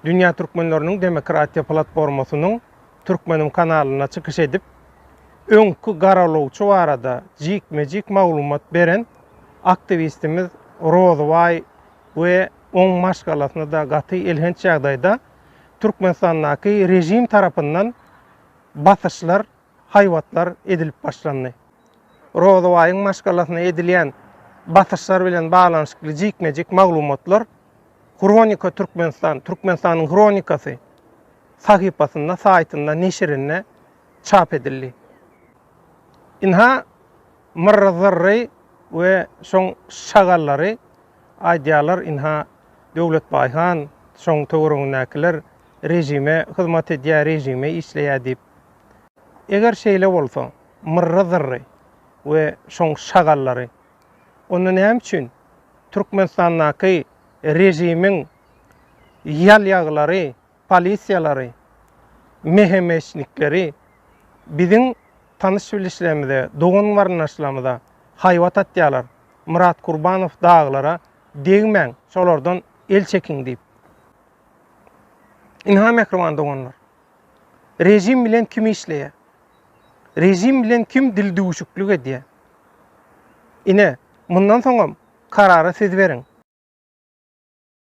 Dünýä türkmenleriniň demokratiýa platformasynyň Türkmenim kanalynda çykyş edip, öňki garalawçy barada jikme-jik maglumat beren aktiwistimiz Rozybaý we oň maşgalasyna-da gaty elhenç ýagdaýda Türkmenistandaky režim tarapyndan basyşlar, haýbatlar edilip başlandy. Rozybaýyň maşgalasyna edilýän basyşlar bilen baglanyşykly jikme-jik maglumatlar Hronika Türkmenistan, Türkmenistanyň Hronikasy, sahypasynda, saýtynda, neşirinde çap edildi. Ynha, Myrry-zyrry we şoň şagallary aýdýarlar, ynha, Döwletbaý han, şoň töweregindäkiler režime hyzmat edýär, režime işleýär diýip. Eger şeýle bolsa, Myrry-zyrry we şoň şagallary, onda näme üçin Türkmenistandaky režimiň ýalýaglary, polisiýalary, mehemeçnikleri biziň tanyş-bilişlerimize, dogan-garyndaşlarymyza haýbat atýarlar, Myrat Kurbanow dagylara degmäň, şolardan el çekiň diýip. Ynha mähriban doganlar, režim bilen kim işleýär? Režim bilen kim dildüwşüklik edýär? Ine, mundan soňam karary siz beriň.